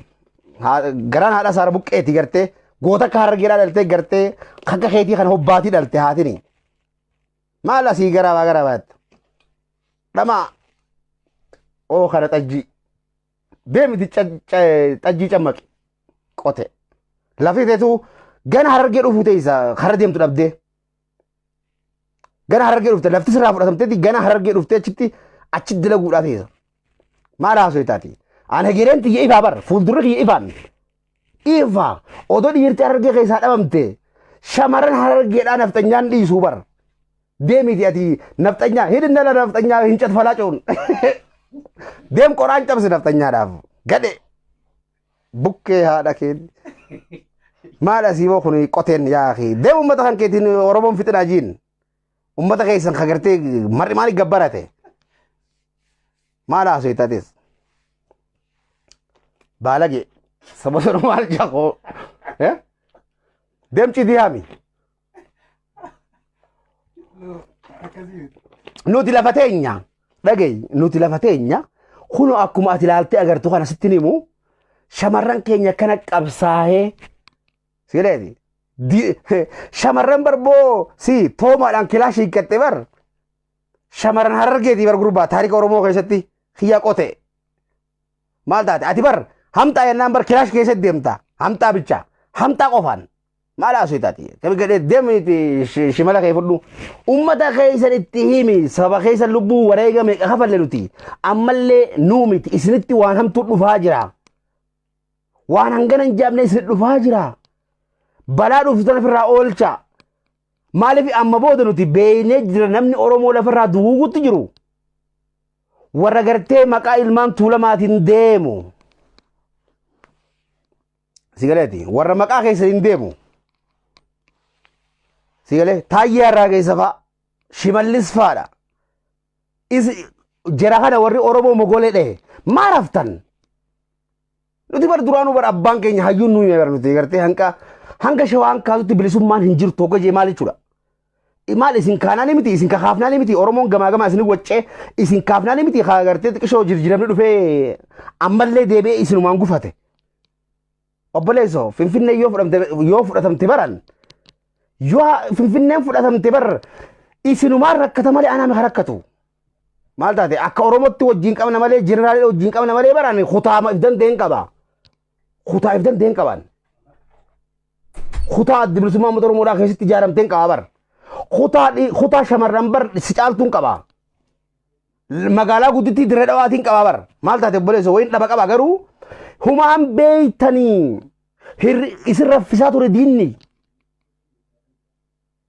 garaan haadha saara buqqeeti gartee goota akka Harargeedhaa dhaltee gartee akka keetii kan hobbaatii dhalte haatini. Maal asii garaa baa garaa baay'atta. Dhamaa oo kana xajjii. Deemiti xajjii cammaqi qote. Lafti teetu gana Harargee dhufuu teessa kara deemtu dhabdee. Gana Harargee dhufte lafti sirraa fudhatamteeti gana Harargee dhuftee achitti achitti dalaguudhaa teessa. Maal haasoo taati? Ani hegereen tiyya ifaa bar fuuldurri kiyya ifaan. Ifa odoo dhiirti Harargee keessaa dhabamte shamarran Harargeedhaa nafxanyaan dhiisuu bar. Deemiti ati nafxanyaa hidhinna nafxanyaa hin catfalaa cuun. Deem qoraan cabsi nafxanyaadhaaf. Gadhe bukkee haadha keenya. Maal asii boo kun qoteen yaa akhi. Deem uummata kan keetiin Oromoon fixinaa jiin. Uummata keessan kan gartee marri maaliif gabbarate? Maal haasoo taates? Baalage saba sana maal jaakoo? Deem cidii haami. Akkasii. Nuti lafa teenya dhagayi, nuti lafa teenya kunoo akkuma ati ilaaltee agartu kana sitti himu shamarran keenya kana qabsaa'ee sileeti. Shamarran barboo si toomaadhaan kilaashii hiikkatte bar shamarran Harargeetii bar gurbaa taarika Oromoo keessatti kiyya qote. Maal taate ati bar hamxaa jennaan bar kilaash keessatti deemta hamxaa bicha hamxaa qofaan. Maal haasoo taati? Kami gadhee deemiti shimala kee fudhu. Ummata keessan itti himi sababa keessan lubbuu wareega meeqa kafalle nuti. Ammallee nuu miti isinitti waan hamtuu dhufaa jira. Waan hangana hin jaabne isin dhufaa jira. Balaa dhuftu tan ofirraa oolcha. Maaliif amma booda nuti beeynee jira namni Oromoo lafarraa duguugutti jiru. Warra gartee maqaa ilmaan Tuulamaatiin deemu. Sigaleeti warra maqaa keessa hin deemu. Sigalee Taayyee irraa keessa fa'a Shimallis fa'aadha. Jara kana warri Oromoo mogolee dhahe maal haftan? Nuti bar duraanuu bar abbaan keenya hayyuun nuyi bar nuti gartee hanqa hanga shawaan kaasutti bilisummaan hin jirtu hogga jee maal jechuudha? Maal isin kaanaani miti, isin kakaafnaani miti, Oromoon gamaa gamaa isin waccee isin kaafnaani miti, haa gartee xiqishoo jirjiramni dhufee ammallee deebi'ee isinumaan gufate. Obboleessoo, Finfinnee yoo fudhatamte baran, yoo Finfinneen fudhatamte bar, isinumaan rakkata malee anaa mika rakkatu. Maal taate? Akka Oromootti wajjin qabna malee, jeneraalii wajjin qabna malee, baran kutaa if danda'een qaba. Kutaa if danda'een qaban. Kutaa Adda Bilisummaa Uummata Oromoodhaa keessatti ijaaramteen qaba bar. Kutaa shamarran bar si caaltuun qaba. Magaalaa guddittii Dirree Dhawaatiin qaba bar. Maal taate obboleessa? Wayin dhaba qaba garuu humaan beeytanii isin raffisaa ture diinni.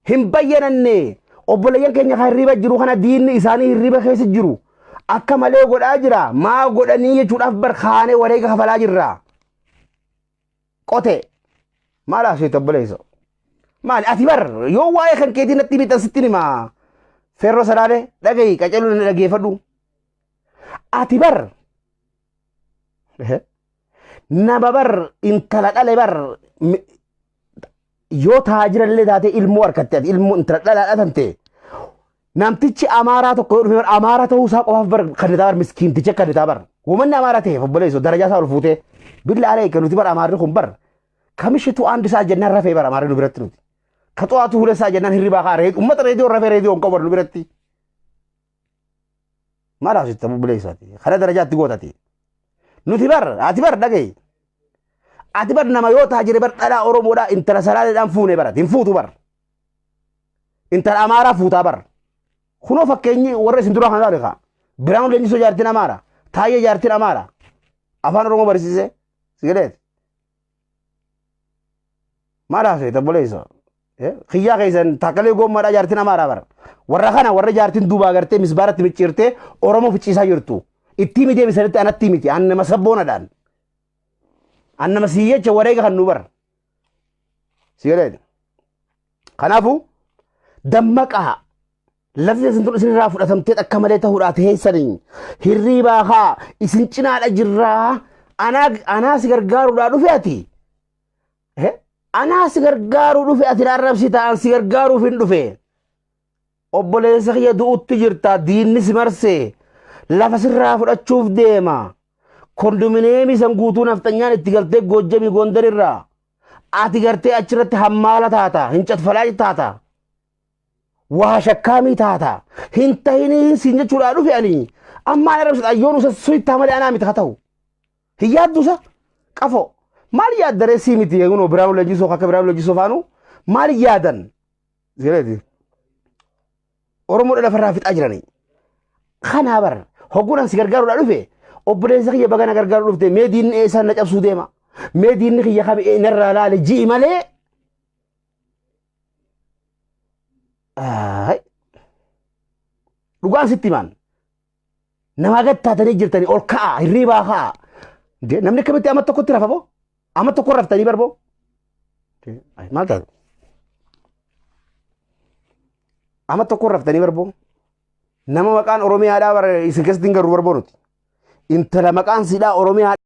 Hin bayyananne. Obboleeyyan keenya kan hirriba jiru kana diinni isaanii hirriba keessa jiru. Akka malee godhaa jira. Maa godhanii jechuudhaaf bar kaanee wareega kafalaa jirra. Qote. Maal haasofte obboleessa? Maali ati bar yoo waa'ee kan keetii natti mixan sitti himaa. Feerroo Salaalee, dhagahi, qaceluu na dhageeffadhu. Ati bar nama bar intala dhale bar yoo taajirallee taate ilmoo harkatte, ati ilmoo intala dhalaadha tante. Namtichi Amaaraa tokko yoo dhufe bar Amaaraa ta'uu isaa qofaaf bar kan bar miskiinticha kan bar. Uumanni Amaaraa ta'eef obboleessoo darajaa isaa ol fuutee billa alee kan nuti bar Amaarri kun bar kamishitu አንድ ሰዓት jennaan rafee bar Amaarri nu biratti nuti. ከጠዋቱ 2 ሰዓት jennaan hirribaa kaa uummata reediyoo rafee reediyoo hin qabu nu biratti. Maal haasofta obboleessaati? Kana darajaatti gootati. Nuti bar ati bar dhagahi. Ati bar nama yoo taajire bar dhalaa Oromoodhaa intala Salaaleedhaan fuune barati hin fuutu bar. Intala Amaaraa fuutaa bar. Kunoo fakkeenyi warra isin duraa kana laale kaa. Biraanuu Leenjisoo jaartiin Amaara. Taayyee jaartiin Amaara. Afaan Oromoo barsiisee. Sigareet. Maal haasofta obboleessa? Kiyyaa keessan taakkalee goommaadhaa jaartiin Amaaraa bara. Warra kana warra jaartiin duubaa gartee misbaaratti micciirtee Oromoo ficciisaa jirtu. Ittii miti deebisanitti anatti miti. An nama sabboonaadhaan. An nama siyyecha wareega kan nu bara. Sigareet. Kanaafuu dammaqaa, lafti isin tun isinirraa fudhatamtee akka malee ta'uudhaa teessanii hirriibaa haa, isin cinaadha jirraa. Anaa si gargaaruudhaa dhufe ati. Anaa si gargaaruu dhufe, ati na arrabsita, an si gargaaruuf hin dhufe. Obboleessa kiyya, du'utti jirta, diinni si marsee lafa sirraa fudhachuuf deema. Kondominiyeemii san guutuu nafxanyaan itti galtee Goojjamii Gondarirraa. Ati gartee achirratti hammaala taata, hin catfalaa taata. Waa shakkaamii taata. Hin tahinii siin jechuudhaa dhufe ani. Ammaan arrabsita ayyoon usa suyittaa malee anaa miti haa ta'u. Hin yaaddusa qafoo. Maal yaaddaree sii miti eeguun Biraanuu Leenjisoo akka Biraanuu Leenjisoo faanu maal yaadan? Sigareeti. Oromoo lafarraa fixaa jiranii. Kanaa bar hogguudhaan si gargaaruudhaa dhufe, obboleessa kiyya baga na gargaaruu dhufte, mee diinni eessaan na cabsuu deema? Mee diinni kiyya kami narraa laale ji'i malee. Dhugaan sitti himaan. Namaa gad taatanii jirtanii, ol ka'a, hirriibaa ka'a. Namni akkamitti amma tokkotti rafa boo? Amma tokko raftanii barboo? Maal taatu? Amma tokko raftanii barboo? Nama maqaan Oromiyaadhaa bara isin keessatti hin garuu barboo nuti. Intala maqaan sidhaa Oromiyaa.